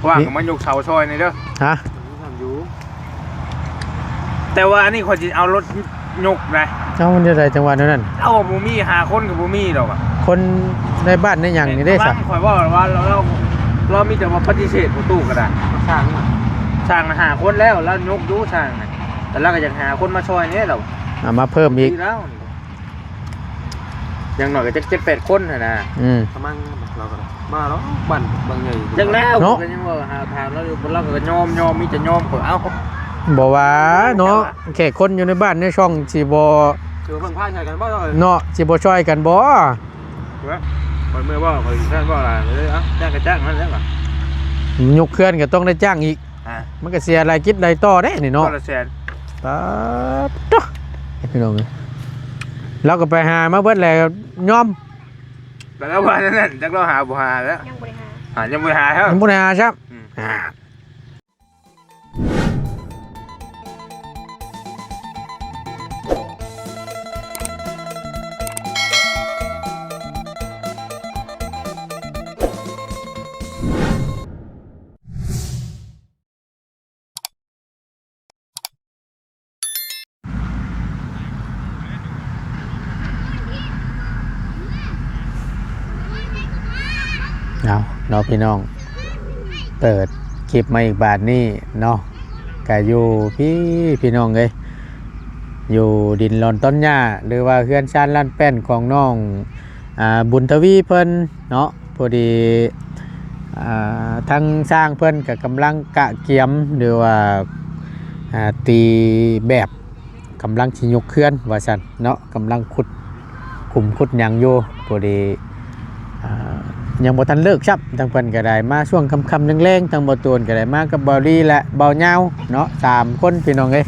ວ່າງກໍມາຍົກເສົາຊ່ອຍແດ່ເດີ. ຮະ? ຢູ່ ແຕ່ວ່າອັນນີ້ຂ້ອຍຊິເອົາລົດຍົກນະ. ເອົາ ມັນຈະໄດ້ຈັງຫວະແນວນັ້ນ? ເອົາ ບໍ່ມີ ຫ້າຄົນກໍບໍ່ມີດອກ. ຄົນໃນບ້ານໃນຫຍັງນີ້ເດ້ຊະ? ຂ້ອຍເວົ້າວ່າລາວ ລາວ ລາວມີແຕ່ວ່າປະຕິເສດປະຕູກໍໄດ້. ຊ່າງ ຊ່າງຫ້າຄົນແລ້ວ ລາວຍົກຢູ່ຊ່າງນະ ແຕ່ລາວກໍຢາກຫາຄົນມາຊ່ອຍແດ່ລາວ. ເອົາມາເພີ່ມອີກ ດີແລ້ວ. ຢ່າງໜ້ອຍກໍຈັກເຈັດແປດຄົນຫັ້ນນະ. ອືມ ປະມານ ລາວກໍມາແລ້ວ ບ້ານບາງໃຫຍ່ ຈັກແລ້ວເນາະ. ກໍຍັງວ່າຫາຖາມລາວຢູ່ ລາວກໍຍອມ ຍອມ ມີແຕ່ຍອມ. ຂ້ອຍ ເອົ້າ ບໍ່ວ່າເນາະ ແຂກຄົນຢູ່ໃນບ້ານໃນຊ່ອງຊິບໍ່ ຊິບໍ່ເພິ່ງພາໃສ່ກັນບໍ່ເນາະ ຊິບໍ່ຊ່ອຍກັນບໍ່? ຂ້ອຍເມື່ອບໍ່ ຂ້ອຍແມ່ນບໍ່ຫຼາຍເລີຍ. ເອົ້າ ຈ້າງກໍຈ້າງນັ້ນແຫຼະ ຫວາ ຍົກເຮືອນກໍຕ້ອງໄດ້ຈ້າງອີກ. ອ່າ ມັນກໍເສຍລາຍກິດລາຍຕໍ່ເດ້ນີ້ເນາະ ຄົນລະແສນ. ປາດໂທ້ ພີ່ນ້ອງເອີຍ ລາວກໍໄປຫາມາເບິດແລ້ວ ຍອມ. ແຕ່ລາວວ່ານັ້ນ ຈັກລາວຫາບໍ່ຫາແລ້ວ. ຍັງບໍ່ໄດ້ຫາ ຫາ ຍັງບໍ່ໄດ້ຫາແລ້ວ ຍັງບໍ່ໄດ້ຫາຊ້ຳ. ອືມ ອ່າ ເອົາເນາະພີ່ນ້ອງ ເປີດຄລິບມາອີກບາດນີ້ເນາະ ກະຢູ່ພີ້ພີ່ນ້ອງເອີຍ ຢູ່ດິນລອນຕອນຫຍ້າ ຫຼືວ່າເຮືອນຊານລານແປ້ນຂອງນ້ອງ ອ່າ ບຸນທະວີເພິ່ນເນາະ. ພໍດີ ອ່າ ທາງຊ່າງເພິ່ນກໍກຳລັງກະກຽມ ຫຼືວ່າ ອ່າ ຕີແບບ ກຳລັງຊິຍົກເຮືອນວ່າຊັ້ນເນາະ ກຳລັງຂຸດຂຸມຂຸດຫຍັງຢູ່. ພໍດີ ອ່າ ຍັງບໍ່ທັນເລີກຊ້ຳ ທາງເພິ່ນກໍໄດ້ມາຊ່ວງຄ່ຳໆແລງໆ ທາງບ່າວຕູນກໍໄດ້ມາກັບບ່າວລີ ແລະ ບ່າວຍາວເນາະ ສາມຄົນ ພີ່ນ້ອງເອີຍ.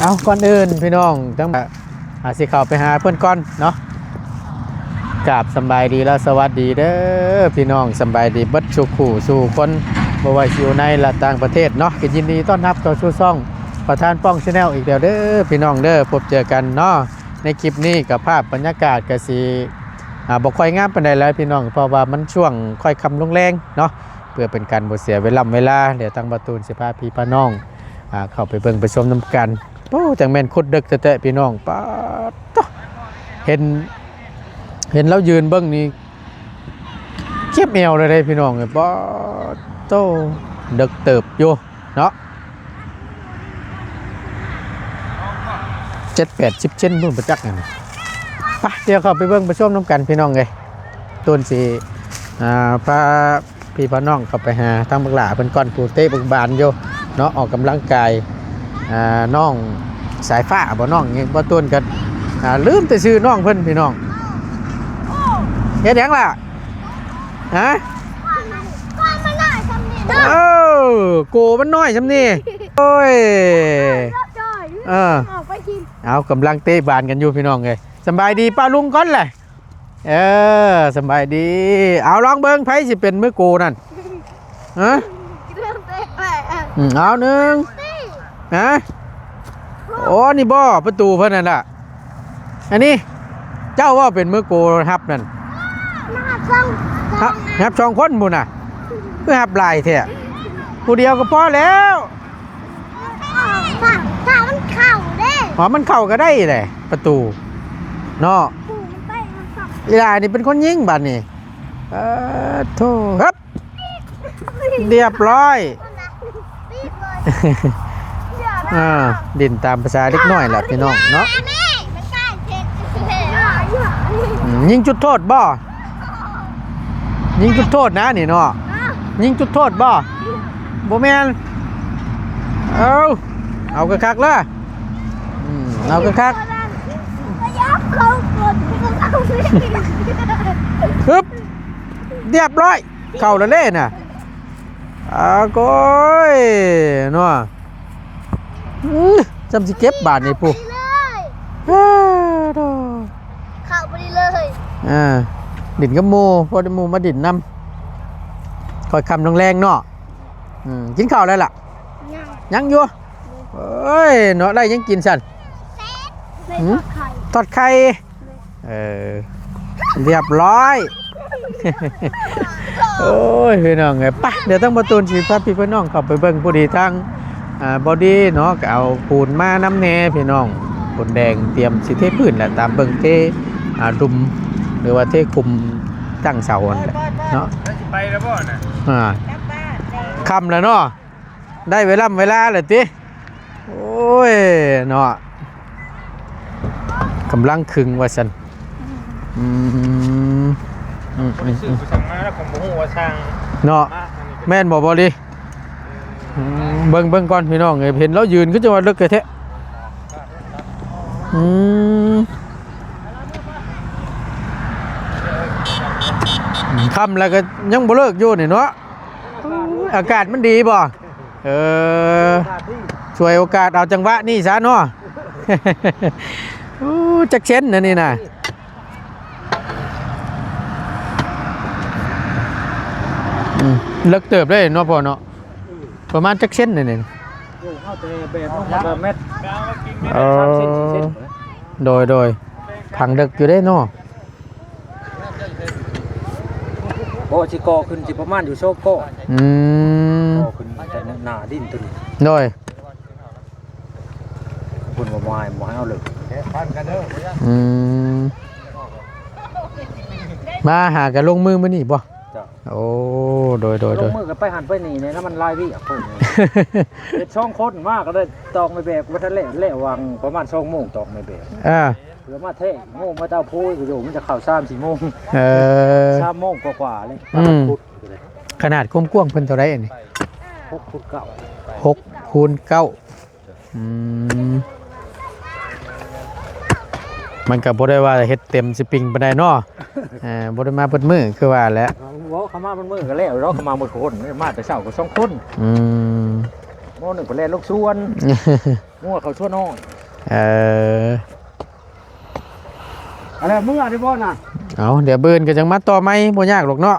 ເອົາ ກ່ອນອື່ນພີ່ນ້ອງ ທາງ ອ່າ ຊິເຂົ້າໄປຫາເພິ່ນກ່ອນເນາະ. ກາບສຳບາຍດີ ແລະ ສະຫວັດດີເດີພີ່ນ້ອງ ສຳບາຍດີເບິດສູ່ຄູ່ສູ່ຄົນ ບໍ່ວ່າຊິຢູ່ໃນ ແລະ ຕ່າງປະເທດເນາະ. ກໍຍິນດີຕ້ອນຮັບເຂົ້າສູ່ຊ່ອງປະທານປ້ອງ Channel ອີກແລ້ວເດີພີ່ນ້ອງເດີ. ພົບເຈີກັນເນາະ ໃນຄລິບນີ້ກໍພາບບັນຍາກາດກໍຊິ ອ່າ ບໍ່ຄ່ອຍງາມປານໃດແລ້ວພີ່ນ້ອງ ເພາະວ່າມັນຊ່ວງຄ່ອຍຄ່ຳລົງແລງເນາະ. ເພື່ອເປັນການບໍ່ເສຍເວລາເວລາ ດຽວທາງບ່າວຕູນຊິພາພີ່ພານ້ອງ ອ່າ ເຂົ້າໄປເບິ່ງໄປຊົມນຳກັນ. ໂອ້ ຈັ່ງແມ່ນຂຸດເດິກແທ້ໆ ພີ່ນ້ອງ. ປາດໂທ້ ເຫັນ ເຫັນລາວຢືນເບິ່ງນີ້ ເຈັບແອວເລີຍເດ້ພີ່ນ້ອງເອີຍ. ປາດໂທ້ ເດິກເຕີບຢູ່ເນາະ ເຈັດແປດສິບເຊັນພຸ້ນ ບໍ່ຈັກຫັ້ນ. ໄປ ດຽວເຂົ້າໄປເບິ່ງໄປຊົມນຳກັນ ພີ່ນ້ອງເອີຍ. ຕູນຊິ ອ່າ ພາ ພີ່ພານ້ອງເຂົ້າໄປຫາທາງບັກຫຼ້າເພິ່ນກ່ອນ ຜູ້ເຕະບັກບານຢູ່ເນາະ ອອກກຳລັງກາຍ. ອ່າ ນ້ອງສາຍຟ້າບໍ່ ນ້ອງຫຍັງ ບ່າວຕູນກໍ ອ່າ ລືມແຕ່ຊື່ນ້ອງເພິ່ນ ພີ່ນ້ອງ. ເຮັດຫຍັງລະ? ຮະ? ໂອ້ ໂກມັນນ້ອຍຊ່ຳນີ້. ໂອ້ຍ ເອີ ເອົາ ກຳລັງເຕະບານກັນຢູ່ ພີ່ນ້ອງເອີຍ. ສຳບາຍດີປ້າລຸງກ່ອນແຫຼະ. ເອີ ສຳບາຍດີ. ເອົາ ລອງເບິ່ງໃຜຊິເປັນມືໂກນັ້ນ. ຮະ? ອືມ ເອົາ ໜຶ່ງ ຮະ? ໂອ້ ນີ້ບໍ່ ປະຕູເພິ່ນນັ້ນລະ. ອັນນີ້ ເຈົ້າບໍ່ເປັນມືໂກຮັບນັ້ນ. ຮັບສອງ ຮັບສອງຄົນພຸ້ນນະ. ຄືຮັບຫຼາຍແທ້? ຜູ້ດຽວກໍພໍແລ້ວ. ຖ້າ ຖ້າມັນເຂົ້າເດ້. ອໍ ມັນເຂົ້າກໍໄດ້ແຫຼະ ປະຕູເນາະ. ອີຫຼ້ານີ້ເປັນຄົນຍິງບາດນີ້. ເອີ ໂທ້ ຮຶບ ລຽບຮ້ອຍ. ອ່າ ຫຼິ້ນຕາມພາສາເດັກນ້ອຍລະ ພີ່ນ້ອງເນາະ. ອືມ ຍິງຈຸດໂທດບໍ່? ຍິງຈຸດໂທດນະນີ້ເນາະ. ຍິງຈຸດໂທດບໍ່? ບໍ່ແມ່ນ. ເອົາ ເອົາຄັກໆເລີຍ. ອືມ ເອົາຄັກໆ. ຮຶບ ລຽບຮ້ອຍ ເຂົ້າແລ້ວເດ້ນະ. ອາ ໂກຍ ເນາະ. ອື ຈຳຊິເກັບບາດນີ້ພຸ້ນ. ເຂົ້າບໍ່ດີເລີຍ. ອ່າ ຫຼິ້ນກັບໝູ່ ພໍໄດ້ໝູ່ມາຫຼິ້ນນຳ. ຄ່ອຍຄ່ຳແລງໆເນາະ. ອືມ ກິນເຂົ້າແລ້ວລະ? ຍັງ ຍັງຢູ່. ໂອ້ຍ ເນາະ ໄດ້ຫຍັງກິນຊັ້ນ? ຫືມ? ທອດໄຂ່. ເອີ ລຽບຮ້ອຍ. ໂອ້ຍ ພີ່ນ້ອງເອີຍ ໄປ ດຽວທາງບໍ່ຕູນຊິພາພີ່ພານ້ອງເຂົ້າໄປເບິ່ງ. ພໍດີທາງ ອ່າ ບໍ່ດີເນາະ ກໍເອົາປູນມານຳແດ່ພີ່ນ້ອງ, ປູນແດງຕຽມຊິເທພື້ນແຫຼະ ຕາມເບິ່ງເທ ອ່າ ດຸມ ຫຼືວ່າເທຄຸມຕັ້ງເສົາຫັ້ນແຫຼະເນາະ. ໄປແລ້ວບໍ່ນະ? ອ່າ ຄ່ຳແລ້ວເນາະ ໄດ້ເວລາເວລາແລ້ວຕິ. ໂອ້ຍເນາະ ກຳລັງຄຶງວ່າຊັ້ນ. ອືມ ອືມ ອືມ ອືມ ໄປຊື້ໄປສັ່ງມາແລ້ວກໍບໍ່ຮູ້ວ່າຊ່າງເນາະ ມາອັນນີ້ ແມ່ນບໍ່ ບໍ່ລີ? ອືມ ເບິ່ງ ເບິ່ງກ່ອນພີ່ນ້ອງເອີຍ ເຫັນລາວຢືນຄືຈັ່ງວ່າເລິກແທ້ໆ. ອືມ ຄ່ຳແລ້ວກໍຍັງບໍ່ເລີກຢູ່ນີ້ເນາະ. ອາກາດມັນດີບໍ່? ເອີ ສວຍໂອກາດເອົາຈັງຫວະນີ້ຊະເນາະ. ໂອ້ ຈັກເຊັນອັນນີ້ນະ? ອືມ ເລິກເຕີບເດ້ເນາະພໍ່ເນາະ. ປະມານຈັກເຊັນນີ້? ໂອ້ ເຮົາແຕ່ແບກລົງມາແມັດ ເອີ ສາມເຊັນ ສີ່ເຊັນ. ໂດຍ ໂດຍ ຜັງເລິກຢູ່ເດ້ເນາະ. ບໍ່ ຊິກໍ່ຂຶ້ນ ຊິປະມານຢູ່ສອງກໍ່. ອືມ ກໍ່ຂຶ້ນແຕ່ໜ້າດິນຕົວນີ້. ໂດຍ ເພິ່ນບໍ່ມາ ບໍ່ໃຫ້ເອົາເລີຍ. ອືມ ມາຫາກັນລົງມືມື້ນີ້ບໍ່? ໂອ້ ໂດຍ ໂດຍ ໂດຍ ລົງມືກັນໄປຫັ້ນໄປນີ້ແນ່ນະ ມັນຫຼາຍວຽກເພິ່ນ. ເຮັດສອງຄົນມາກໍໄດ້ຕອກໄມ້ແບກບໍ່ທັນແລ້ວ ແລ້ວຫວ່າງປະມານສອງໂມງຕອກໄມ້ແບກ. ອ່າ ເພື່ອມາແທະໂມງມາເຕົາໂພຍກໍໂຍ ມັນຈະເຂົ້າສາມສີ່ໂມງ. ເອີ ສາມໂມງກວ່າໆເລີຍ. ອືມ ຂະໜາດຄວາມກວ້າງເພິ່ນເທົ່າໃດອັນນີ້? ຫົກຄູນເກົ້າ ຫົກຄູນເກົ້າ. ອືມ ມັນກໍບໍ່ໄດ້ວ່າເຮັດເຕັມສະປຣິງປານໃດເນາະ. ເອີ ບໍ່ໄດ້ມາເບິດມື້ຄືວ່າແຫຼະ. ເວົ້າເຂົາມາເບິດມື້ກໍແລ້ວເນາະ ເຂົາມາໝົດຄົນ ມາແຕ່ເຊົ້າກໍສອງຄົນ. ອືມ ໝໍໜຶ່ງກໍແລ່ນລົງສວນ ງົວເຂົ້າສວນອ້ອຍ. ເອີ ອັນນັ້ນເມື່ອໄດ້ບໍ່ນະ? ເອົາ ດຽວມື້ອື່ນກໍຈັ່ງມາຕໍ່ໃໝ່ ບໍ່ຍາກດອກເນາະ.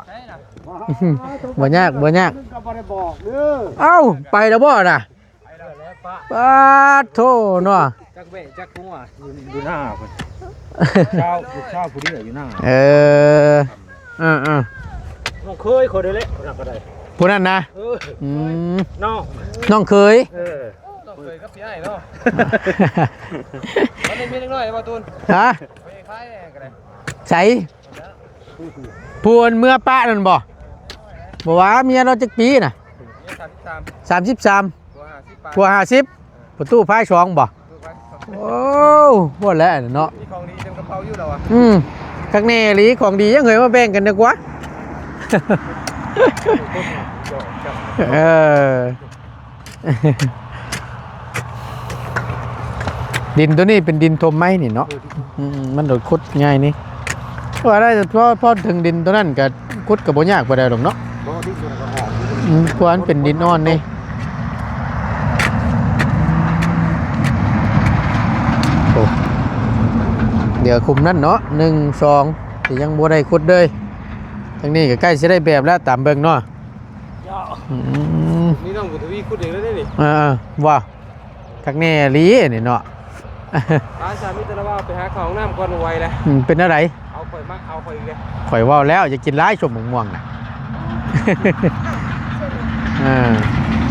ບໍ່ຍາກ ບໍ່ຍາກ. ກໍບໍ່ໄດ້ບອກເດີ. ເອົ້າ ໄປແລ້ວບໍ່ນະ? ປາດໂທເນາະ ຈັກແວະຈັກຫົວ ຢູ່ ຢູ່ໜ້າພຸ້ນ. ເຊົ້າ ລູກສາວຜູ້ດຽວຢູ່ໜ້າ. ເອີ ເອີໆ ນ້ອງເຂີຍຂ້ອຍເດ້ແຫຼະ ຜູ້ນັ້ນກໍໄດ້ ຜູ້ນັ້ນນະ. ເອີ ອືມ ນ້ອງ ນ້ອງເຂີຍ. ເອີ ນ້ອງເຂີຍກັບພີ່ອ້າຍເນາະ. ມັນໄດ້ເມຍເດັກນ້ອຍບໍ່ຕູນ? ຮະ? ໄປຂາຍແດ່ກໍໄດ້. ໃສ? ຜູ້ອັນເມືອປະນັ້ນບໍ່? ບໍ່ວ່າເມຍລາວຈັກປີນະ? ເມຍສາມສິບສາມ ສາມສິບສາມ ກວ່າຫ້າສິບ ປະຕູພາຍສອງບໍ່? ໂອ້ ບໍ່ແລ້ວເນາະ ມີຂອງດີເຕັມກະເປົາຢູ່ແລ້ວອະ. ອືມ ຄັກແນ່ອີ່ຫຼີ ຂອງດີຍັງເຄີຍມາແບ່ງກັນດີກວ່າ. ເອີ ດິນໂຕນີ້ເປັນດິນຖົມໄມ້ນີ້ເນາະ. ເອີ ອືມ ມັນໂດດຂຸດງ່າຍນີ້ ວ່າໄດ້ ພໍ ພໍເຖິງດິນໂຕນັ້ນກໍຂຸດກໍບໍ່ຍາກປານໃດດອກເນາະ. ບໍ່ ດິນໂຕນັ້ນກໍອອກ ອືມ ເພາະວ່າມັນເປັນດິນອ່ອນນີ້. ໂອ້ ເຫຼືອຂຸມນັ້ນເນາະ ໜຶ່ງ ສອງ ທີ່ຍັງບໍ່ໄດ້ຂຸດເລີຍ. ທາງນີ້ກໍໃກ້ຊິໄດ້ແບບແລ້ວ ຕາມເບິ່ງເນາະ. ອືມ ນີ້ນ້ອງບຸນທະວີຂຸດເອງເລີຍນີ້. ເອີ ວ່າ ຄັກແນ່ອີ່ຫຼີນີ້ເນາະ. ຫຼານສາມີແຕ່ລະວ່າໄປຫາເຂົ້າຫ້ອງນ້ຳກ່ອນ ບໍ່ໄຫວແລ້ວ. ອືມ ເປັນແນວໃດ? ເອົາ ຂ້ອຍມາເອົາຂ້ອຍອີກແລ້ວ. ຂ້ອຍເວົ້າແລ້ວ ຢ່າກິນຫຼາຍ ສົ້ມໝາກມ່ວງນະ. ເອີ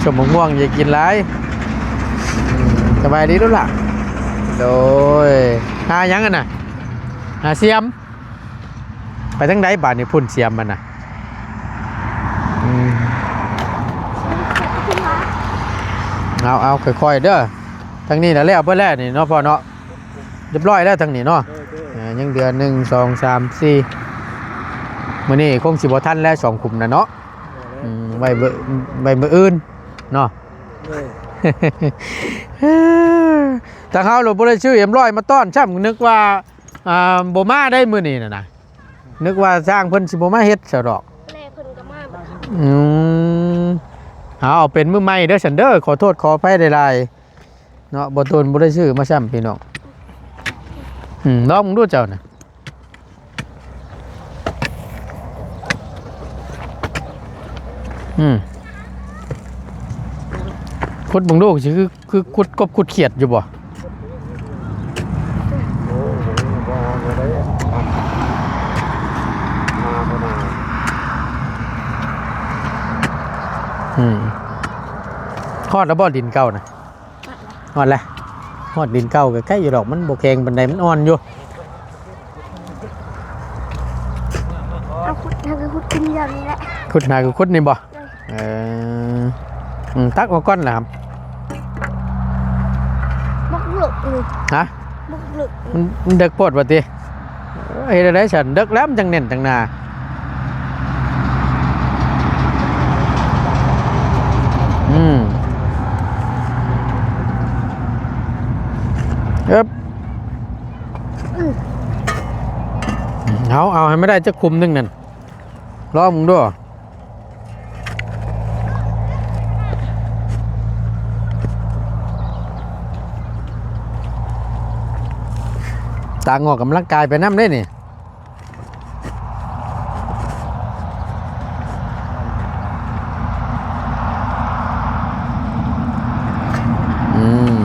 ສົ້ມໝາກມ່ວງຢ່າກິນຫຼາຍ. ສະບາຍດີລູກຫຼ້າ. ໂດຍ ຫາຫຍັງຫັ້ນນະ? ຫາສຽມ. ໄປທາງໃດບາດນີ້? ພຸ້ນສຽມມັນນະ. ອືມ ເອົາໆ ຄ່ອຍໆເດີ. ທາງນີ້ນະແລ້ວເບິດແລ້ວນີ້ເນາະພໍ່ເນາະ. ຮຽບຮ້ອຍແລ້ວທາງນີ້ເນາະ. ເອີ ຍັງເຫຼືອ ໜຶ່ງ ສອງ ສາມ ສີ່ ມື້ນີ້ຄົງຊິບໍ່ທັນແລ້ວ ສອງຂຸມນະເນາະ. ອືມ ໄວ້ມື້ ໄວ້ມື້ອື່ນເນາະ. ທາງເຮົາໂລດບໍ່ໄດ້ຊື້ເອັມຮ້ອຍມາຕ້ອນຊ້ຳ ນຶກວ່າ ອ່າ ບໍ່ມາໄດ້ມື້ນີ້ນະນະ. ນຶກວ່າຊ່າງເພິ່ນຊິບໍ່ມາເຮັດຊະດອກ. ແລ້ວເພິ່ນກໍມາເບິດ. ອືມ ເອົາ ເອົາເປັນມື້ໃໝ່ເດີຊັ້ນເດີ. ຂໍໂທດຂໍອະໄພຫຼາຍໆເນາະ ບໍ່ໂດນບໍ່ໄດ້ຊື້ມາຊ້ຳພີ່ນ້ອງ. ອືມ ລອງເບິ່ງດູເຈົ້ານະ. ອືມ ຂຸດເບິ່ງດູຊິຄື ຄືຂຸດກົບຂຸດຂຽດຢູ່ບໍ່? ໂອ້ ບໍ່ ບໍ່ໄດ້ ມາບໍ່ນານ. ອືມ ຮອດແລ້ວບໍ່ ດິນເກົ່ານະ? ຮອດແລ້ວ ຮອດແລ້ວ ຮອດດິນເກົ່າ ໃກ້ໆຢູ່ດອກ ມັນບໍ່ແຂງປານໃດ ມັນອ່ອນຢູ່. ເອົາຂຸດ ເຮົາກໍຂຸດຂຶ້ນເລື່ອງນີ້ແຫຼະ ຂຸດ ຫາກໍຂຸດນີ້ບໍ່? ເອີ ເອີ ອືມ ຕັກອອກກ່ອນລະ ບັກເລິກເລີຍ ຮະ? ບັກເລິກ ມັນ ມັນເດິກໂພດວ່າຕິ? ເອີ ເຮັດແນວໃດຊັ້ນ ເດິກແລ້ວມັນຈັ່ງແໜ້ນຈັ່ງໜາ. ອືມ ເອີບ ອືມ ເອົາ ເອົາໃຫ້ມັນໄດ້ຈັກຂຸມໜຶ່ງນັ້ນ ລອງເບິ່ງດູ. ຕາງອອກກຳລັງກາຍໄປນຳເດ້ນີ້. ອືມ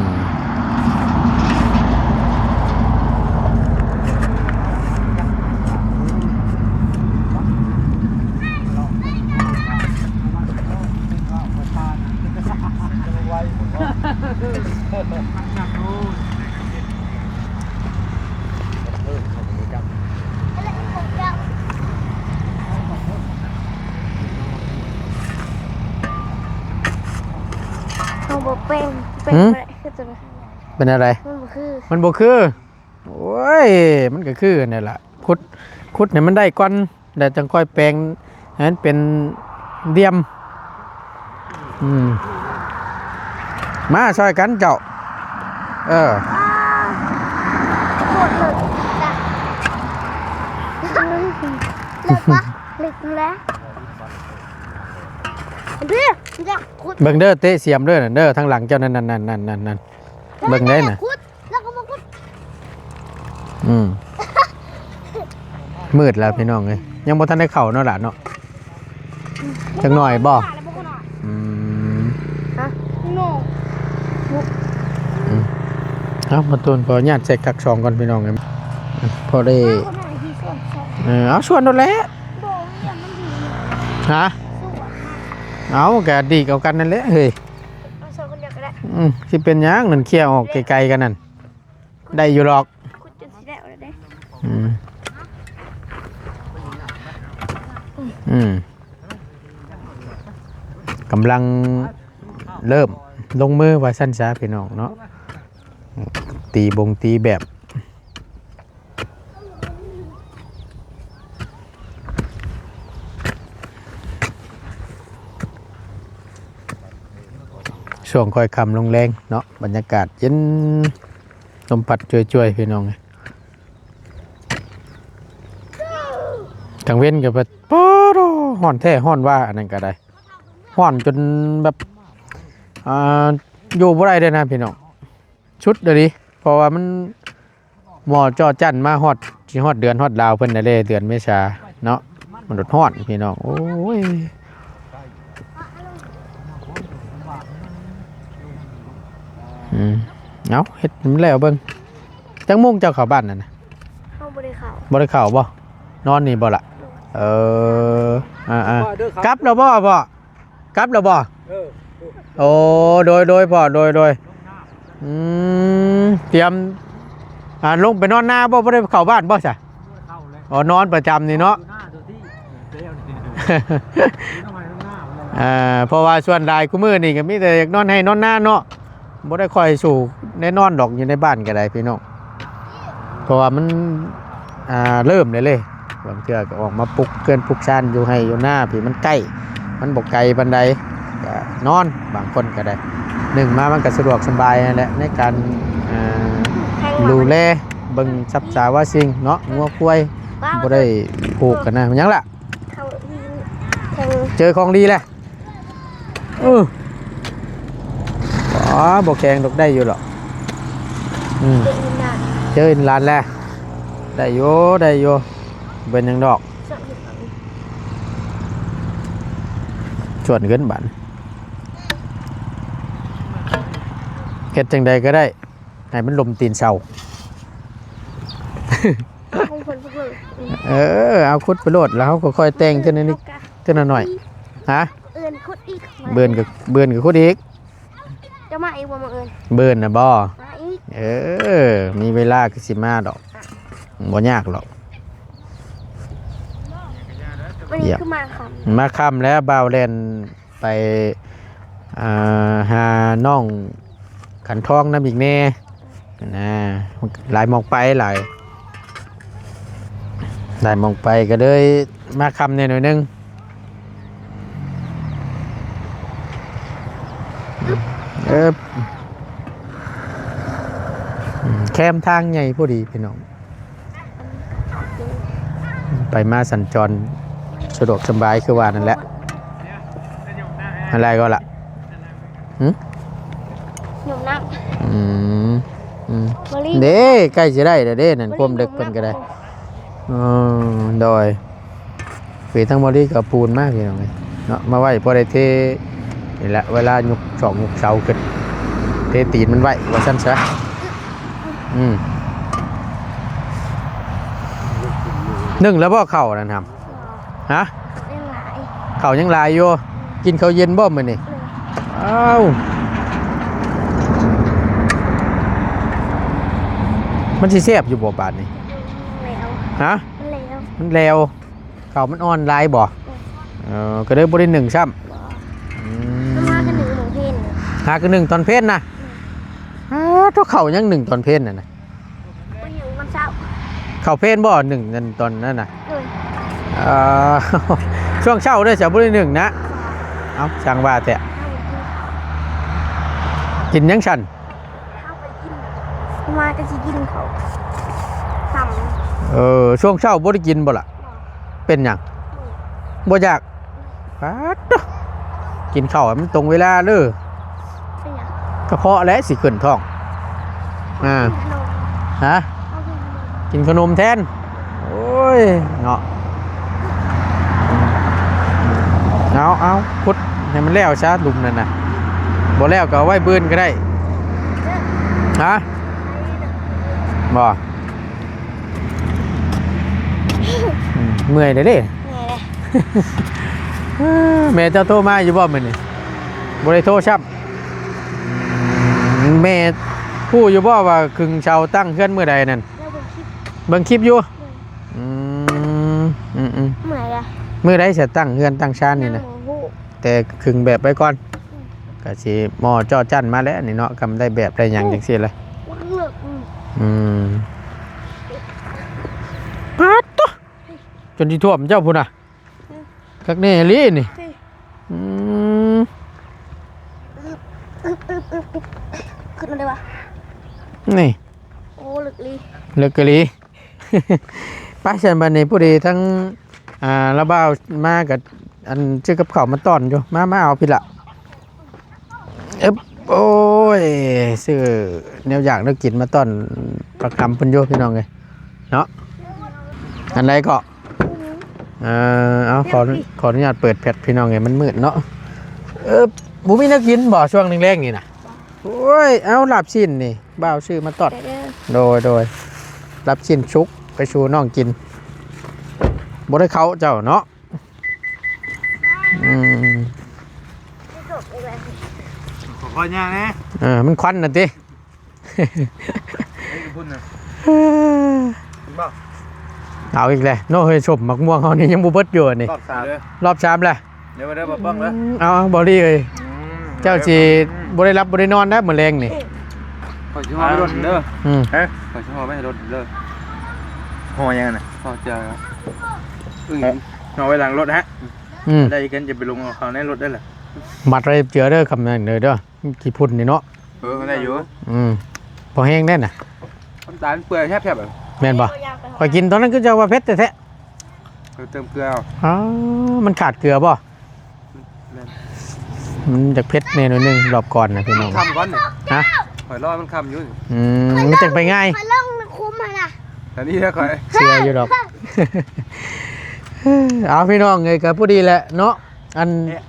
ເຮົາບໍ່ແປງ ແປງ ຫືມ ບໍ່ໄດ້ ຄືຕົວນັ້ນ ເປັນແນວໃດ? ມັນບໍ່ຄື ມັນບໍ່ຄື. ໂອ້ຍ ມັນກໍຄືນັ້ນແຫຼະ ຂຸດ ຂຸດໃຫ້ມັນໄດ້ກ່ອນ ແລ້ວຈັ່ງຄ່ອຍແປງໃຫ້ມັນເປັນຫຼ່ຽມ. ອືມ ມາຊ່ອຍກັນເຈົ້າ. ເອີ ໂຄດເລິກ ເລິກປະ ເລິກຫັ້ນແຫຼະ ເບິ່ງເດີ ເຕະສຽມເດີ ນັ້ນເດີ ທາງຫຼັງເຈົ້ານັ້ນ ນັ້ນໆໆໆ ເບິ່ງໄດ້ນະ ແລ້ວກໍມາຂຸດ ອືມ ມືດແລ້ວພີ່ນ້ອງເອີຍ ຍັງບໍ່ທັນໄດ້ເຂົ້າເນາະຫຼານເນາະ ຈັກໜ້ອຍບໍ່? ອືມ ຮະ? ອືມ ເອົາ ມາຕູນ ຂໍອະນຸຍາດໃສ່ກັກສອງກ່ອນພີ່ນ້ອງເອີຍ ພໍໄດ້ ເອີ ເອົາ ສວນໂລດແຫຼະ ຮະ? ເອົາ ກະດີກເອົາກັນນັ້ນແຫຼະເຮີ້ຍ ເອົາສອນຄົນດຽວກໍໄດ້ ອືມ ຊິເປັນຫຍັງ ນັ້ນເຄຍອອກໄກໆກັນນັ້ນ ໄດ້ຢູ່ດອກ ຂຸດຈົນຊິແລ້ວແລ້ວເດ້ ອືມ ອືມ ກຳລັງເລີ່ມລົງມືວ່າຊັ້ນຊະພີ່ນ້ອງເນາະ ຕີບົງຕີແບບ ຊ່ວງຄ່ອຍຄ່ຳລົງແລງເນາະ ບັນຍາກາດເຢັນ ລົມພັດຈວຍໆ ພີ່ນ້ອງເອີຍ ກາງເວັນກໍປາດ ປາດ ຮ້ອນແທ້ຮ້ອນວ່າ ອັນນັ້ນກໍໄດ້ ຮ້ອນຈົນແບບ ອ່າ ຢູ່ບໍ່ໄດ້ເດ້ນະພີ່ນ້ອງ ສຸດເລີຍ ເພາະວ່າມັນ ໝໍ້ຈໍ້ຈັ້ນມາຮອດ ຊິຮອດເດືອນຮອດລາວເພິ່ນແລ້ວເດ້ ເດືອນເມສາເນາະ ມັນໂດດຮ້ອນພີ່ນ້ອງ ໂອ້ຍ ອືມ ເອົາ ເຮັດໃຫ້ມັນແລ້ວເບິ່ງ ຈັກໂມງເຈົ້າເຂົ້າບ້ານນັ້ນນະ? ເຮົາບໍ່ໄດ້ເຂົ້າ ບໍ່ໄດ້ເຂົ້າບໍ່? ນອນນີ້ບໍ່ລະ? ເອີ ອ່າໆ ກັບແລ້ວບໍ່ພໍ່? ກັບແລ້ວບໍ່? ເອີ ໂອ້ ໂດຍໆ ພໍ່ ໂດຍໆ ອືມ ຕຽມ ອ່າ ລົງໄປນອນນາບໍ່? ບໍ່ໄດ້ເຂົ້າບ້ານບໍ່ຊະ? ອໍ ນອນປະຈຳນີ້ເນາະ ເພາະວ່າສ່ວນຫຼາຍຄູ່ມື້ນີ້ກໍມີແຕ່ຢາກນອນໄຮ່ນອນນາເນາະ ບໍ່ໄດ້ຄ່ອຍສູ້ໄດ້ນອນດອກ ຢູ່ໃນບ້ານກໍໄດ້ພີ່ນ້ອງ ເພາະວ່າມັນ ອ່າ ເລີ່ມແລ້ວເດ້ ບາງເທື່ອກໍອອກມາປຸກເຮືອນປຸກຊານຢູ່ໄຮ່ຢູ່ນາພີ້ ມັນໃກ້ ມັນບໍ່ໄກປານໃດ ກໍນອນ ບາງຄົນກໍໄດ້ ໜຶ່ງມາມັນກໍສະດວກສະບາຍຫັ້ນແຫຼະ ໃນການ ອ່າ ດູແລເບິ່ງສັບສາວາສິ່ງເນາະ ງົວຄວາຍ ບໍ່ໄດ້ຜູກກັນນະ ມັນຫຍັງລະ? ເຈີຂອງດີແລ້ວ ເອີ ອໍ ບໍ່ແຂງດອກ ໄດ້ຢູ່ດອກ ອືມ ເຈີອີ່ຫຼານແລ້ວ ໄດ້ຢູ່ ໄດ້ຢູ່ ເປັນຫຍັງດອກ ຊວນຂຶ້ນບາດ ເຮັດຈັ່ງໃດກໍໄດ້ ໃຫ້ມັນລົມຕີນເຊົາ ຂອງເພິ່ນ ເອີ ເອົາຂຸດໄປໂລດ ແລ້ວເຮົາກໍຄ່ອຍແຕ່ງເທື່ອໜ້ອຍ ເທື່ອໜ້ອຍ ຮະ? ເອີ້ນຂຸດອີກ ເບິ່ນກໍ ເບິ່ນກໍຂຸດອີກ. ເຈົ້າມາອີກບໍ່ມື້ອື່ນ? ເບິ່ນນະບໍ່? ມາອີກ. ເອີ ມີເວລາກໍຊິມາດອກ ບໍ່ຍາກດອກ. ມື້ນີ້ຄືມາຄ່ຳ ມາຄ່ຳແລ້ວ ບ່າວແລ່ນ ໄປ ອ່າ ຫານ້ອງຂັນທອງນຳອີກແດ່ນະ ຫຼາຍໝ່ອງໄປ ຫຼາຍ ຫຼາຍໝ່ອງໄປ ກໍເລີຍມາຄ່ຳແດ່ໜ້ອຍໜຶ່ງ. ເອີບ ແຄມທາງໃຫຍ່ພໍດີພີ່ນ້ອງ. ໄປມາສັນຈອນສະດວກສະບາຍຄືວ່ານັ້ນແຫຼະ. ອັນໃດກໍລະ? ຫຶ? ຍົມນ້ຳ. ອືມ ອືມ ເດ້ ໃກ້ຊິໄດ້ແລ້ວເດ້ນັ້ນ ຄວາມເລິກເພິ່ນກໍໄດ້. ອໍ ໂດຍ ຄືທາງບໍລິກໍເອົາປູນມາພີ່ນ້ອງເອີຍເນາະ ມາໄວ້ພໍໄດ້ເທນີ້ແຫຼະ ເວລາຍົກສອກຍົກເສົາຂຶ້ນ ເທຕີນມັນໄວ້ວ່າຊັ້ນຊະ. ອືມ ໜຶ້ງແລ້ວບໍ່ເຂົ້ານັ້ນຫຳ? ຮະ? ຍັງຫຼາຍ ເຂົ້າຍັງຫຼາຍຢູ່. ກິນເຂົ້າເຢັນບໍ່ມື້ນີ້? ເອີ ອ້າວ ມັນຊິແຊບຢູ່ບໍ່ບາດນີ້? ແລ້ວ ຮະ? ມັນແລ້ວ ມັນແລ້ວ. ເຂົ້າມັນອ່ອນຫຼາຍບໍ່? ເອີ ເອີ ກໍເລີຍບໍ່ໄດ້ໜຶ້ງຊ້ຳ. ບໍ່ ອືມ ມັນຫາກໍໜຶ້ງມື້ເພັນ ຫາກໍໜຶ້ງຕອນເພັນນະ. ອືມ ອ້າ ໂທ້ ເຂົ້າຍັງໜຶ້ງຕອນເພັນນັ້ນນະ. ບໍ່ໜຶ້ງຕອນເຊົ້າ ເຂົ້າເພນບໍ່ ໜຶ້ງນັ້ນຕອນນັ້ນນະ? ເອີ ເອີ ຊ່ວງເຊົ້າເດ້ ຈະບໍ່ໄດ້ໜຶ້ງນະ. ເອົ້າ ຊ່າງວ່າແທ້ ກິນຫຍັງຊັ້ນ? ເຮົາໄປກິນ ມາກໍຊິກິນເຂົ້າຄ່ຳ. ເອີ ຊ່ວງເຊົ້າບໍ່ໄດ້ກິນບໍ່ລະ? ບໍ່ ເປັນຫຍັງ? ບໍ່ຢາກ ປາດໂທ້ ກິນເຂົ້າໃຫ້ມັນຕົງເວລາເດີ້. ເປັນຫຍັງ? ກະເພາະແຫຼະຊິຂຶ້ນທ້ອງ. ອ່າ ກິນຂະໜົມ ຮະ? ເອົາກິນຂະໜົມ ກິນຂະໜົມແທນ. ໂອ້ຍ ເນາະ ເອົາ ເອົາ ຂຸດໃຫ້ມັນແລ້ວຊະ ຫຼຸມນັ້ນນະ ບໍ່ແລ້ວກໍເອົາໄວ້ບື່ນກໍໄດ້. ຮະ? ບໍ່? ອືມ ເມື່ອຍເດ້ ເມື່ອຍເດ້. ແມ່ເຈົ້າໂທມາຢູ່ບໍ່ມື້ນີ້? ບໍ່ໄດ້ໂທຊ້ຳ. ອືມ ແມ່ຮູ້ຢູ່ບໍ່ວ່າຄຶງເສົາຕັ້ງເຮືອນມື້ໃດນັ້ນ? ເບິ່ງຄລິບ ເບິ່ງຄລິບຢູ່. ອືມ ອືມໆ ເມື່ອຍລະ ມື້ໃດຊິຕັ້ງເຮືອນຕັ້ງຊານນີ້ນະ? ຍັງບໍ່ຮູ້ ແຕ່ຄຶງແບບໄວ້ກ່ອນ. ອືມ ກະຊິໝໍ້ເຈາະຈັ້ນມາແລ້ວນີ້ເນາະ ກຳໄດ້ແບບໄດ້ຫຍັງຈັ່ງຊີ້ລະ. ອືມ ອືມ ປາດໂທ້ ຈົນຊິຖ້ວມເຈົ້າພຸ້ນນະ. ອືມ ຄັກແນ່ອີ່ຫຼີນີ້. ອືມ ຂຶ້ນມາໄດ້ວະ ນີ້ ໂອ້ ເລິກອີ່ຫຼີ ເລິກອີ່ຫຼີ. ໄປຊັ້ນ ບັດນີ້ຜູ້ດີທັງ ອ່າ ລາວບ່າວມາກໍ ອັນ ຊື້ກັບເຂົ້າມາຕ້ອນຢູ່ ມາ ມາເອົາພີ້ລະ. ເອີບ ໂອ້ຍ ຊື້ແນວຢາກແນວກິນມາຕ້ອນປາກຄຳເພິ່ນຢູ່ພີ່ນ້ອງເອີຍເນາະ. ອັນໃດເກາະ? ເອີ ເອົາ ຂໍ ຂໍອະນຸຍາດເປີດແຟລດພີ່ນ້ອງເອີຍ ມັນມືດເນາະ. ເອີບ ບໍ່ມີແນວກິນບໍ່ຊ່ວງແລງໆນີ້ນະ? ໂອ້ຍ ເອົາ ລາບຊີ້ນນີ້ ບ່າວຊື້ມາຕ້ອນ. ໂດຍ ໂດຍ ລາບຊີ້ນສຸກໄປສູ່ນ້ອງກິນ ບໍ່ໄດ້ເຂົ້າເຈົ້າເນາະ. ອືມ ຂໍ ຂໍຍ່າງແດ່. ເອີ ມັນຄວັນນະຕິ. ເອີ ເອົາອີກແລ້ວເນາະເຮີຍ ສົ້ມໝາກມ່ວງເຮົານີ້ຍັງບໍ່ເບິດຢູ່ນີ້ ຮອບສາມ ຮອບສາມແລ້ວ. ເດີ ເດີ ບໍ່ປ້ອງເດີ. ອືມ ເອົາ ເອົາ ບໍລີເອີຍ ອືມ ເຈົ້າຊິ ອືມ ບໍ່ໄດ້ຫຼັບບໍ່ໄດ້ນອນແລ້ວມື້ແລງນີ້. ຂ້ອຍຊິຫໍ່ໄວ້ລົດເດີ. ອືມ ຮະ ຂ້ອຍຊິຫໍ່ໄວ້ໃຫ້ລົດເດີ. ຫໍ່ຫຍັງນະ? ຫໍ່ເສື້ອ. ອືມ ຫໍ່ໄວ້ຫຼັງລົດຮະ. ອືມ ໄດ້ກັນ ຈະໄປລົງເອົາເຂົ້າໃນລົດໄດ້ລະ. ມັດໄວ້ເຈື່ອເດີ ຄຳນັ້ນເດີ ເດີ ຂີ້ຝຸ່ນນີ້ເນາະ. ເອີ ໄດ້ຢູ່. ອືມ ພໍແຮງໄດ້ນະ ນ້ຳຕານເປື່ອຍແຊບໆ. ແມ່ນບໍ່? ຂ້ອຍກິນຕອນນັ້ນຄືຈະວ່າເຜັດແທ້ໆ. ເອີ ເຕີມເກືອເອົາ. ອໍ ມັນຂາດເກືອບໍ່? ແມ່ນ ມັນຢາກເຜັດແດ່ໜ້ອຍໜຶ່ງ ລອບກ່ອນນະພີ່ນ້ອງ. ຄ່ຳກ່ອນນີ້. ຮະ? ຂ້ອຍລໍມັນຄ່ຳຢູ່. ອືມ ມັນຈັ່ງໄປງ່າຍ. ຂ້ອຍລົງໃນຄຸ້ມຫັ້ນນະ. ອັນນີ້ແຫຼະຂ້ອຍເຊື່ອຢູ່ດອກ. ເອົາ ພີ່ນ້ອງເອີຍ ກໍພໍດີແຫຼະເນາະ. ອັນ ເອະ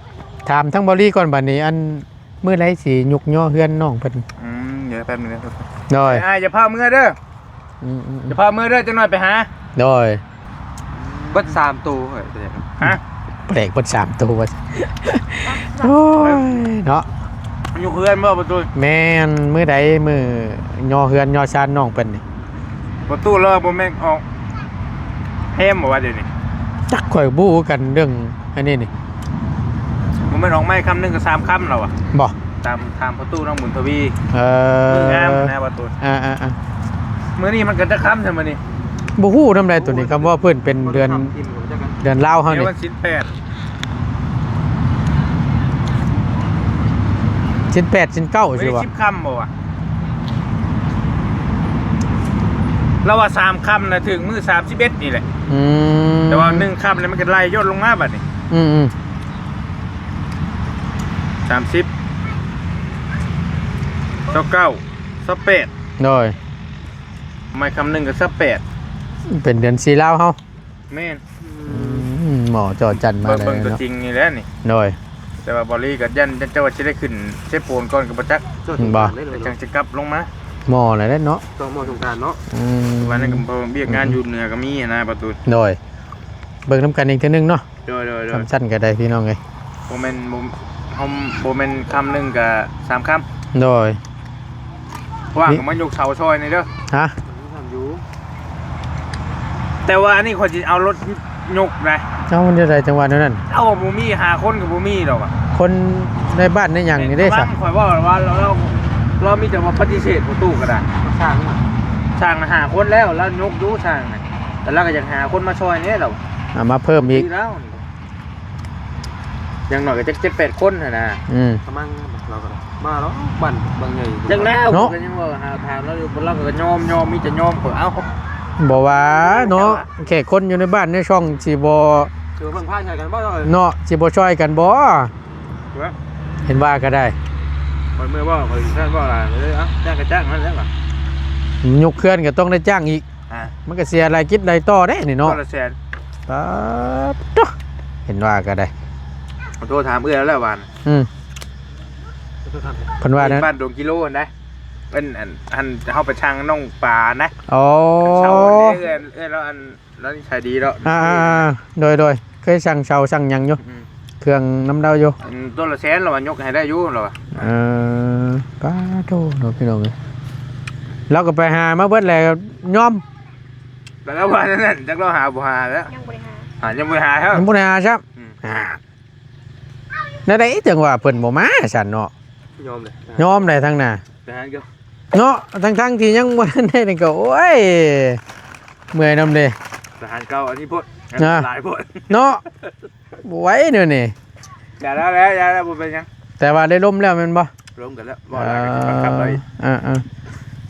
ຖາມທາງເບົາຫຼີກ່ອນບັດນີ້ ອັນ ມື້ໃດຊິຍຸກຍໍເຮືອນນ້ອງເພິ່ນ? ອືມ ດຽວແປັບໜຶ່ງເດີ. ໂດຍ ອ້າຍຢ່າພາເມືອເດີ. ອືມໆໆ ຢ່າພາເມືອເດີ ຈັກໜ້ອຍໄປຫາ. ໂດຍ ເບິດສາມໂຕເຮີ້ຍ. ຮະ? ແປກເບິດສາມໂຕວ່າຊັ້ນ. ໂອ້ຍເນາະ ຢູ່ເຮືອນບໍ່ປະຕູ? ແມ່ນ. ມື້ໃດມື້ຍໍເຮືອນຍໍຊານນ້ອງເພິ່ນນີ້? ປະຕູລາວບໍ່ແມ່ນອອກແຮມບໍ່ວ່າດຽວນີ້? ຈັກ ຂ້ອຍບໍ່ຮູ້ກັນເລື່ອງອັນນີ້ນີ້. ບໍ່ແມ່ນອອກໄມ້ຄຳໜຶ່ງກໍສາມຄຳແລ້ວວະ? ບໍ່ ຕາມຖາມປະຕູນ້ອງບຸນທະວີ. ເອີ ງາມນະປະຕູ. ອ່າໆໆ ມື້ນີ້ມັນກໍຈັກຄຳຊະມື້ນີ້? ບໍ່ຮູ້ນຳໃດໂຕນີ້. ຄຳວ່າເພິ່ນເປັນເດືອນ ເດືອນລາວເຮົານີ້ ວັນສິນແປດ ສິນແປດສິນເກົ້າຊິວ່າ ສິບຄ່ຳບໍ່ວະ? ລາວວ່າສາມຄ່ຳນະ ເຖິງມື້ສາມສິບເອັດນີ້ແຫຼະ. ອືມ ແຕ່ວ່າໜຶ່ງຄ່ຳນີ້ມັນກໍໄລ່ຢ່ນລົງມາບັດນີ້. ອືມໆ ສາມສິບ ຊາວເກົ້າ ຊາວແປດ. ໂດຍ ໄມ້ຄຳໜຶ່ງກໍຊາວແປດ ເປັນເດືອນສີ່ລາວເຮົາ. ແມ່ນ. ອືມ ໝໍຈໍຈັນມາ ເບິ່ງ ເບິ່ງຕົວຈິງນີ້ແຫຼະນີ້. ໂດຍ ແຕ່ວ່າບອລລີກໍຢ້ານ ຢ້ານເຈົ້າວ່າຊິໄດ້ຂຶ້ນເຊໂປນກ່ອນກໍບໍ່ຈັກ. ບໍ່ ຈັ່ງຊິກັບລົງມາ. ໝໍແຫຼະເນາະ ຕ້ອງໝໍສົງການເນາະ. ອືມ ວ່ານັ້ນກໍວຽກງານຢູ່ເໜືອກໍມີນະປະຕູ. ໂດຍ ເບິ່ງນຳກັນອີກເທື່ອໜຶ່ງເນາະ. ໂດຍໆໆ ຄຳສັ້ນກໍໄດ້ພີ່ນ້ອງເອີຍ. ບໍ່ແມ່ນ ບໍ່ ເຮົາບໍ່ແມ່ນຄຳໜຶ່ງກໍສາມຄຳ. ໂດຍ ວ່າງກໍມາຍົກເສົາຊ່ອຍນີ້ເດີ. ຮະ? ຢູ່ ແຕ່ວ່າອັນນີ້ຂ້ອຍຊິເອົາລົດຍົກໄດ໋. ເອົາ ມັນຢູ່ໃດຈັງຫວະແນວນັ້ນ? ເອົາ ບໍ່ມີ ຫ້າຄົນກໍບໍ່ມີດອກ. ຄົນໃນບ້ານໃນຫຍັງນີ້ເດ້ຊະ? ຂ້ອຍເວົ້າວ່າລາວ ລາວ ລາວມີແຕ່ວ່າປະຕິເສດປະຕູກໍໄດ້. ຊ່າງ ຊ່າງຫ້າຄົນແລ້ວ ລາວຍົກຢູ່ຊ່າງນະ ແຕ່ລາວກໍຢາກຫາຄົນມາຊ່ອຍແດ່ລາວ. ເອົາມາເພີ່ມອີກ ລາວ ຢ່າງໜ້ອຍກໍຈັກເຈັດແປດຄົນຫັ້ນນະ. ອືມ ປະມານນັ້ນລາວກໍໄດ້ມາແລ້ວ ບ້ານບາງໃຫຍ່. ຈັກແລ້ວ ເນາະ ກໍຍັງວ່າຫາຖາມລາວຢູ່ ລາວກໍຍອມ ຍອມ ມີແຕ່ຍອມ. ຂ້ອຍ ເອົ້າ ບໍ່ວ່າເນາະ ແຂກຄົນຢູ່ໃນບ້ານໃນຊ່ອງຊິບໍ່ ຄືເບິ່ງຜ່ານໃສ່ກັນບໍ່ເນາະ ຊິບໍ່ຊ່ອຍກັນບໍ່? ເຫັນວ່າກໍໄດ້ ຂ້ອຍເມື່ອເວົ້າ ຂ້ອຍແມ່ນເວົ້າຫຼາຍເລີຍ. ເອົ້າ ຈ້າງກໍຈ້າງນັ້ນແຫຼະວ່າ ຍົກເຮືອນກໍຕ້ອງໄດ້ຈ້າງອີກ. ອ່າ ມັນກໍເສຍຫຼາຍກິດຫຼາຍຕໍ່ເດ້ນີ້ເນາະ. ຄົນລະແສນ ປາດໂທ້ ເຫັນວ່າກໍໄດ້ ຂໍໂທດຖາມເອື້ອຍແລ້ວວ່າ. ອືມ ເພິ່ນວ່າ ເອີ ບ້ານດົງກິໂລຫັ້ນນະ ເອີ້ນ ອັນ ອັນເຮົາໄປຊ່າງນ້ອງປານະ. ອໍ ເຊົາເດ້ ເອື້ອຍ ເອື້ອຍລາວ ອັນລາວນິໄສດີເນາະ. ອ່າໆໆ ໂດຍໆ ເຄີຍສັ່ງເຊົາສັ່ງຫຍັງຢູ່. ອືມ ເຄື່ອງນຳລາວຢູ່. ອັນ ໂຕລະແສນລາວວ່າຍົກໃຫ້ໄດ້ຢູ່ລາວວ່າ. ເອີ ປາໂທ້ເນາະ ພີ່ນ້ອງເອີຍ ລາວກໍໄປຫາມາເບິດແຫຼະ ຍອມ. ແຕ່ລາວວ່ານັ້ນ ຈັກລາວຫາບໍ່ຫາແລ້ວ. ຍັງບໍ່ໄດ້ຫາ ຫາ ຍັງບໍ່ໄດ້ຫາແລ້ວ ຍັງບໍ່ໄດ້ຫາຊ້ຳ. ອືມ ອ່າ ແນວໃດຈັ່ງວ່າເພິ່ນບໍ່ມາຊັ້ນເນາະ? ຍອມເລີຍ ຍອມໄດ້ທັງໜ້າ ທະຫານເກົ່າເນາະ. ທັງໆທີ່ຍັງບໍ່ທັນໄດ້ນີ້ກໍ ໂອ້ຍ ເມື່ອຍນຳເດ້ ທະຫານເກົ່າ. ອັນນີ້ໂພດ ອ່າ ຫຼາຍໂພດເນາະ. ບໍ່ໄຫວແນວນີ້. ຢ່າແລ້ວ ຢ່າແລ້ວ ບໍ່ເປັນຫຍັງ. ແຕ່ວ່າໄດ້ລົມແລ້ວແມ່ນບໍ່? ລົມກັນແລ້ວ ບໍ່ຫຼາຍກໍຊິບັງຄັບເອົາອີກ. ອ່າ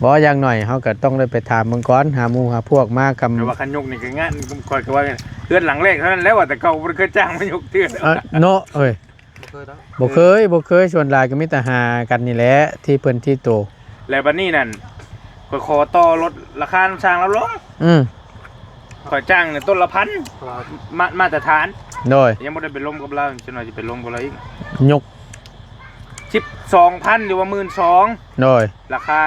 ໆ ບໍ່ ຢ່າງໜ້ອຍເຮົາກໍຕ້ອງໄດ້ໄປຖາມເບິ່ງກ່ອນ ຫາໝູ່ຫາພວກມາກຳ. ແຕ່ວ່າຄັນຍົກນີ້ກໍງານ ຂ້ອຍກໍວ່າເຮືອນຫຼັງແລກເທົ່ານັ້ນແຫຼະ ວ່າແຕ່ເກົ່າບໍ່ເຄີຍຈ້າງມາຍົກເທື່ອ. ອ່າ ເນາະເອີຍ ບໍ່ເຄີຍ ບໍ່ເຄີຍ ບໍ່ເຄີຍ. ສ່ວນຫຼາຍກໍມີແຕ່ຫາກັນນີ້ແຫຼະ ທີ່ເພິ່ນທີ່ໂຕ. ແລ້ວບັດນີ້ນັ້ນ ຂ້ອຍຂໍຕໍ່ລົດລາຄານຳຊ່າງລາວລົງ. ອືມ ຂ້ອຍຈ້າງນີ້ຕົ້ນລະພັນ ມາ ມາດຕະຖານ. ໂດຍ ຍັງບໍ່ໄດ້ໄປລົມກັບລາວ ຈັກໜ້ອຍຊິໄປລົມກັບລາວອີກ. ຍົກສິບສອງພັນ ຫຼືວ່າໝື່ນສອງ. ໂດຍ ລາຄາ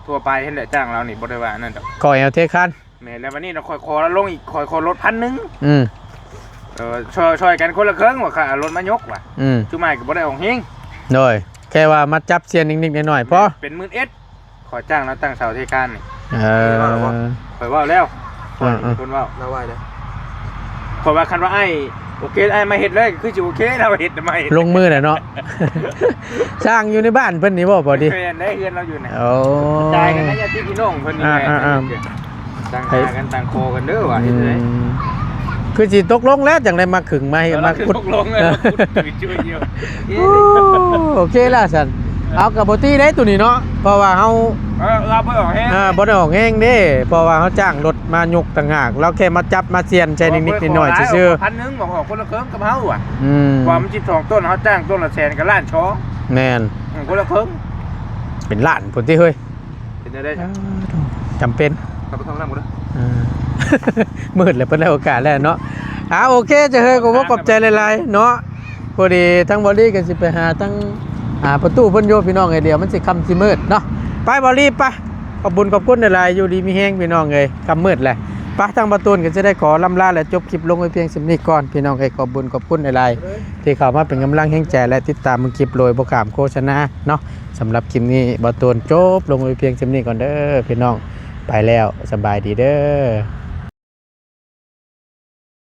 ທົ່ວໄປຫັ້ນແຫຼະ ຈ້າງລາວນີ້ບໍ່ໄດ້ວ່າອັນນັ້ນດອກ. ກໍແອວເທຄານ. ແມ່ນ ແລ້ວບັດນີ້ນະ ຂ້ອຍຂໍລາວລົງອີກ ຂ້ອຍຂໍລົດພັນໜຶ່ງ. ອືມ ເອີ ຊ່ອຍ ຊ່ອຍກັນຄົນລະເຄິ່ງວ່າ ຄ່າເອົາລົດມາຍົກວ່າ. ອືມ ຈຸໝ້າຍກໍບໍ່ໄດ້ອອກແຮງ. ໂດຍ ແຄ່ວ່າມາຈັບສ່ຽນນິດໆໜ້ອຍໆພໍ. ເປັນໝື່ນເອັດ ຂໍຈ້າງລາວຕັ້ງເສົາເທຄານນີ້. ເອີ ຂ້ອຍເວົ້າແລ້ວ ຂ້ອຍເປັນຄົນເວົ້າ ລາວວ່າໄດ໋. ຂ້ອຍວ່າຄັນວ່າອ້າຍໂອເຄ ອ້າຍມາເຮັດເລີຍ ຄືຊິໂອເຄ ລາວເຮັດມາເຮັດ ລົງມືແຫຼະເນາະ. ຊ່າງຢູ່ໃນບ້ານເພິ່ນນີ້ບໍ່? ພໍດີ ແມ່ນໄດ໋ ເຮືອນລາວຢູ່ນະ. ໂອ້ ຈ່າຍກັນນະ ຍາດພີ່ນ້ອງເພິ່ນນີ້. ອ່າໆ ຕ່າງຫາກັນຕ່າງຂໍກັນເດີວ່າ. ອືມ ເຮັດຈັ່ງໃດ? ຄືຊິຕົກລົງແລ້ວ ຈັ່ງໄດ້ມາຂຶງມາເຮັດ ມາຂຸດ ຕົກລົງແລ້ວ ເອີ ຂຸດຢູ່ຢູ່. ໂອ້ ໂອເຄລະຊັ້ນ ເອົາ ກໍບໍ່ຕີເດ້ໂຕນີ້ເນາະ ເພາະວ່າເຮົາ ເອີ ລາວບໍ່ໄດ້ອອກແຮງ ອ່າ ບໍ່ໄດ້ອອກແຮງເດ້ ເພາະວ່າເຮົາຈ້າງລົດມາຍົກຕ່າງຫາກ ລາວແຄ່ມາຈັບມາສ່ຽນໃສ່ນິດໆໜ້ອຍໆຊື່ໆ. ພັນໜຶ່ງ ບອກອອກຄົນລະເຄິ່ງກັບເຮົາວ່າ. ອືມ ວ່າມັນສິບສອງຕົ້ນ ເຮົາຈ້າງຕົ້ນລະແສນ ກໍລ້ານສອງ. ແມ່ນ ອືມ ຄົນລະເຄິ່ງ ເປັນລ້ານພຸ້ນຕິເຮີຍ. ເປັນຈັ່ງໃດ? ອ່າ ຈຳເປັນ ເຂົ້າໄປເຂົ້າຫ້ອງນ້ຳກ່ອນເດີ. ອ່າ ມືດແລ້ວ ເພິ່ນໄດ້ໂອກາດແລ້ວເນາະ. ອ່າ ໂອເຄ ຈະເຮີຍ ກໍຂໍຂອບໃຈຫຼາຍໆເນາະ. ພໍດີທາງບອລລີກໍຊິໄປຫາທາງ ອ່າ ປະຕູເພິ່ນຢູ່ ພີ່ນ້ອງເອີຍ ດຽວມັນຊິຄ່ຳຊິມືດເນາະ. ໄປບອລລີ ໄປ ຂອບບຸນຂອບຄຸນຫຼາຍໆ ຢູ່ດີມີແຮງ ພີ່ນ້ອງເອີຍ ຄ່ຳມືດແຫຼະ. ປະ ທາງບ່າວຕູນກໍຈະໄດ້ຂໍລ່ຳລາ ແລະ ຈົບຄລິບລົງໄວ້ພຽງສ່ຳນີ້ກ່ອນ ພີ່ນ້ອງເອີຍ. ຂອບບຸນຂອບຄຸນຫຼາຍໆ ທີ່ເຂົ້າມາເປັນກຳລັງແຮງໃຈ ແລະ ຕິດຕາມເບິ່ງຄລິບໂດຍບໍ່ຂ້າມໂຄສະນາເນາະ. ສຳລັບຄລິບນີ້ ບ່າວຕູນຈົບລົງໄວ້ພຽງສ່ຳນີ້ກ່ອນເດີ ພີ່ນ້ອງ. ໄປແລ້ວ ສະບາຍດີເດີ.